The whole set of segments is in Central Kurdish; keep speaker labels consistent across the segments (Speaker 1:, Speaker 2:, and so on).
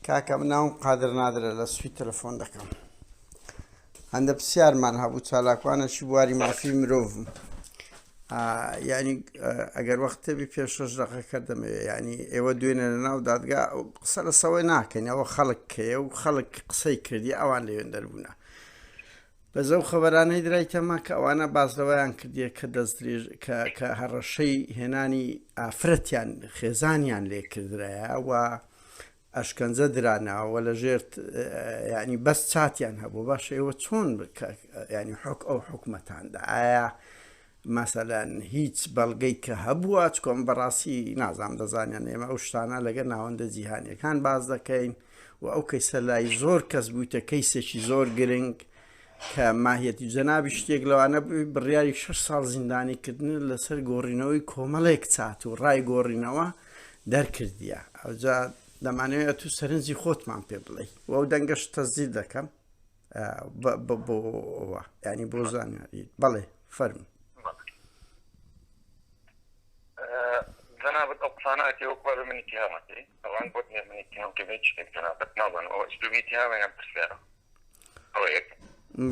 Speaker 1: کاکە من ناوم قادر نادرە لە سوید تەلەفۆن دەکەم هەندە پرسیارمان هەبوو چالاکوانەکی بواری مافی مرۆڤم یعنی ئەگەر وەختەبی پێش شەش دەقەکە دەمەوێ یعنی ئێوە دوێنێ لە ناو دادگا قسە لەسەوەی ناکەین ئەوە خەڵک کەیە و خەڵک قسەی کردی ئەوان لەوێن دەربوونە بەس ئەو خەبەرانەی درایتەمە کە ئەوانە باس لەوەیان کردیە کە دەستدرێژ کە کە هەڕەشەی هێنانی ئافرەتیان خێزانیان لێ کردرایە و ئەشکەنجە درانەوە لە ژێر ینی بەس چاتیان هەبوو باش ئێوە چۆن ینی حک ئەو حکومەتاندا ئایا مەسەلەن هیچ بەڵگەی کە هەبووە چکۆم بەڕاستی نازانم دەزانیان ئێمە ئەو شتانە لەگەر ناوەندە جیهانیەکان باس دەکەین و ئەو کەیسە لای زۆر کەس بوویتە کەیسێکی زۆر گرنگ کە ماهیەتی جەنابی شتێک لەوانە بڕیاری 6 ساڵ زیندانی کردن لەسەر گۆڕینەوەی کۆمەڵێک چات و ڕای گۆڕینەوە دەرکردیە ئەوجا دەمانەوێت تو سەرنجی خۆتمان پێ بڵێ و ئەو دەنگەش تەزیل دەکەم بۆ ینی بۆ زانیاری بەڵێ فەرموو.
Speaker 2: جەنابت ئەو قسانە ئەکەی وەک وابێ من ئیتیهام ئەکەی ئەوان بۆت نییە من ئیتیهام کەم هیچ شتێک جەنابت نازانم ئەوە ئسلوبی ئیتیهامە یان پرسیارە ئەوە یەک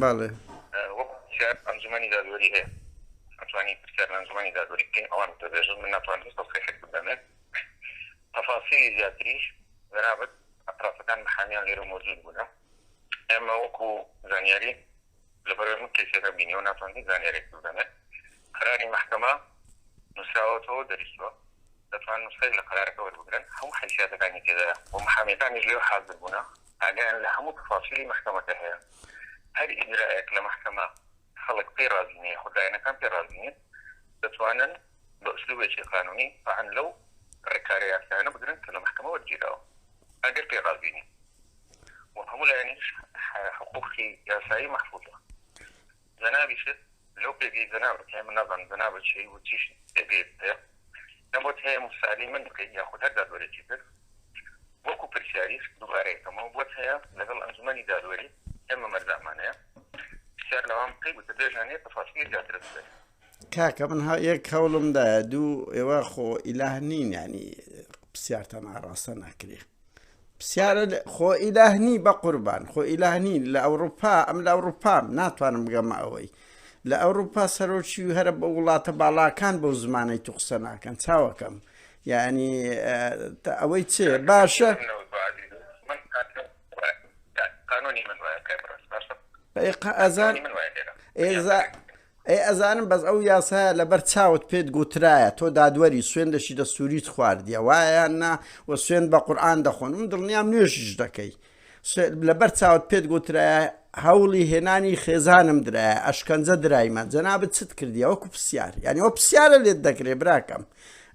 Speaker 1: بەڵێ
Speaker 2: وەک پرسیار ئەنجومەنی دادوەری هەیە ئەتوانی پرسیار لە ئەنجومەنی دادوەری بکەین ئەوان دەبێژن من ناتوانم هیچ تەسریحێک بدەمێ تەفاسیلی زیاتریش جەنابت ئەترافەکان محامیان لێرە مەوجود بوونە ئێمە وەکو زانیاری لەبەرئەوەی من کەیسەکەم بینیوە ناتوانم هیچ زانیاریەک بدەمێ قەراری مەحکەمە نوسراوەتەوە دەریچوە دەتوان نوسخەیەک لە قەرارەکە وەربگرن هەموو حەیسیاتەکانی تێدایە و محامیەکانیش لەوێ حازر بوونە ئاگایان لە هەموو تەفاسیلی مەحکەمەکە هەیە هەر ئیجرائێک لە مەحکەمە خەڵک پێی ڕازی نیە یاخود لایەنەکان پێی ڕازی نین دەتوانن بە ئسلوبێکی قانونی تەعن لەو ڕێکارە یاسایانە بگرن کە لە مەحکەمە وەرگیراوە ئەگەر پێی ڕازی نین و هەموو لایەنیش حقوقی یاسایی مەحفوزە جەنابیشت لەو پێگەی جەنابت هەیە من نازانم جەنابت چی و چیش پێگەیەک هەیە نەبۆت هەیە موسالی من بکەیت یاخود هەر دادوەرێکی تر وەکو پرسیاریش دووبارە یەکەمەوە بۆت هەیە لەگەڵ ئەنجومەنی دادوەری ئێمە مەرجەعمان هەیە پرسیار لەوان بکەی وتەبێژیان هەیە تەفاسیلی زیاترت بدەن.
Speaker 1: کاکە من ها یەک هەوڵم دایە دوو ئێوە خۆ ئیلاه نین ینی پرسیارتان ئاڕاستە ناکرێ پرسیارە خۆ ئیلاه نی بە قوربان خۆ ئیلاه نین لە ئەوروپا ئەم لە ئەوروپام ناتوانم بگەمە ئەوەی لە ئەوروپا سەرۆکی هەرە بە وڵاتە باڵاکان بەو زمانەی تو قسە ناکەن چاوەکەم یعنی ئەوەی چێ باشە ئەزان ئەی ئەزانم بەس ئەو یاسایە لەبەر چاوت پێت گوترایە تۆ دادوەری سوێندەشی دەستوریت خواردیە وایە نا و سوێند بە قورئان دەخۆن من دڵنیام نوێژیش دەکەی لەبەر چاوت پێت گوترایە هەوڵی هێنانی خێزانم درایە ئەشکەنجە درایمە جەنابت چت کردیە وەکو پرسیار یعنی ئەو پرسیارە لێت دەکرێ براکەم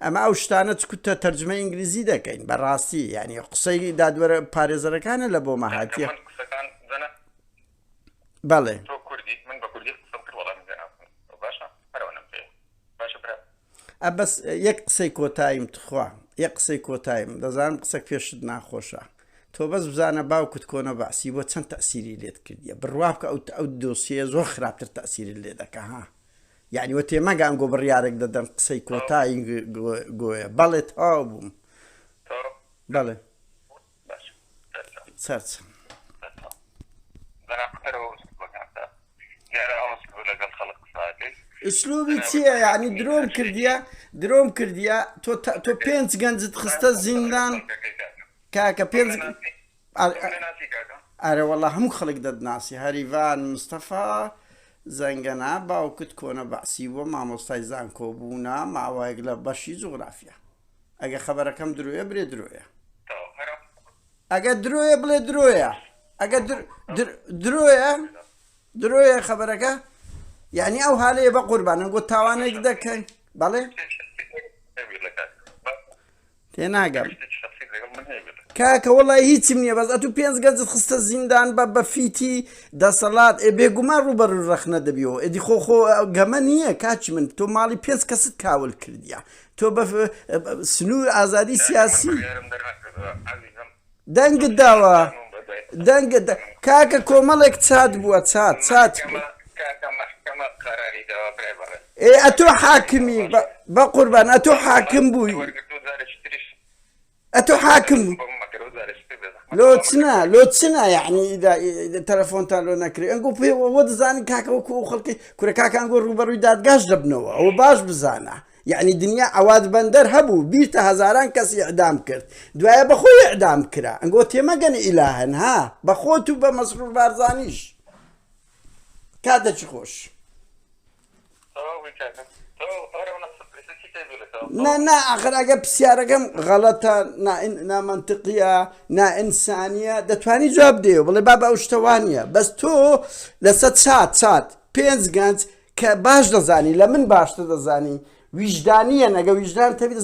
Speaker 1: ئەمە ئەو شتانە چکوتە تەرجمە ئینگلیزی دەکەین بەڕاستی یعنی قسەی دادوەرە پارێزەرەکانە لە بۆمە هاتیە بەڵێ.
Speaker 2: تۆ کوردیت من بە کوردی قسەم کرد وەڵامی جەنابتم باشە هەر ئەوەنەم پێیە باشە برا.
Speaker 1: ئە بەس یەک قسەی کۆتاییم تخوا یەک قسەی کۆتاییم دەزانم قسەک پێشت ناخۆشە تۆ بەس بزانە باوکت کۆنە بەعسی بۆ چەند تەسیری لێت کردیە بڕوا بکە ئەو ئەو دۆسیە زۆر خراپتر تەسیرت لێ دەکا ها یعنی وە تێمەگە ئەنگۆ بڕیارێک دەدەن قسەی کۆتایی گۆیە بەڵێ تەواو بووم بەڵێ سەرچ. ئسلوبی چییە یعنی درۆم کردیە درۆم کردیە تۆ تۆ پێنج گەنجت خستە زیندان کاکە پێنج ئەرە وەڵا هەموو خەڵک دەتناسی هەریڤان مستەفا زەنگەنا باوکت کۆنە بەعسی بووە مامۆستای زانکۆ بوونە ماوەیەک لە بەشی جوغرافیا ئەگە خەبەرەکەم درۆیە برێ درۆیە ئەگە درۆیە بڵێ درۆیە ئەگە درۆیە درۆیە خەبەرەکە یعنی ئەو هالەیە بە قوربانە گۆ تاوانێک دەکەین بەڵێ تێناگەم کاکە وەڵی هیچم نییە بەس ئەتو پێنج گەنجت خستە زیندان بە بە فیتی دەسەڵات ئێ بێگومان ڕووبەڕوو ڕەخنە دەبیەوە ئێدی خۆ خۆ گەمە نییە کاکی من تۆ ماڵی پێنج کەست کاول کردیە تۆ بە سنوور ئازادی سیاسی دەنگت داوە دەنگت کاکە کۆمەڵێک چات بووە چات چات ئێ ئەتۆ حاکمی بە قوربان ئەتۆ حاکم بووی ئەتۆ حاکم بوو. لۆ چنا لۆ چنا یعنی تەلەفۆنتان لۆ نەکرێ ئەنگۆ پێ وە دەزانین کاکە وەکو ئەو خەڵکی کورە کاکە ئەنگۆ ڕووبەڕووی دادگاش دەبنەوە ئەوە باش بزانە یعنی دنیا عەواد بەندەر هەبوو بیرتە هەزاران کەس ئیعدام کرد دوایە بەخۆی ئیعدام کرا ئەنگۆ تێمەگەن ئیلاهن ها بەخۆت و بە مەسرور بارزانیش کاتەکی خۆش. نا نا ئاخر ئەگە پرسیارەکەم غەڵەتە نامەنتقیە نائینسانیە دەتوانی جواب دێ بڵێ بابە ئەو شتە وانە بەس تۆ لەسەر چات چات پێنج گەنج کە باش دەزانی لە من باشتر دەزانی ویژدانیە نەگە ویژدان تەبی.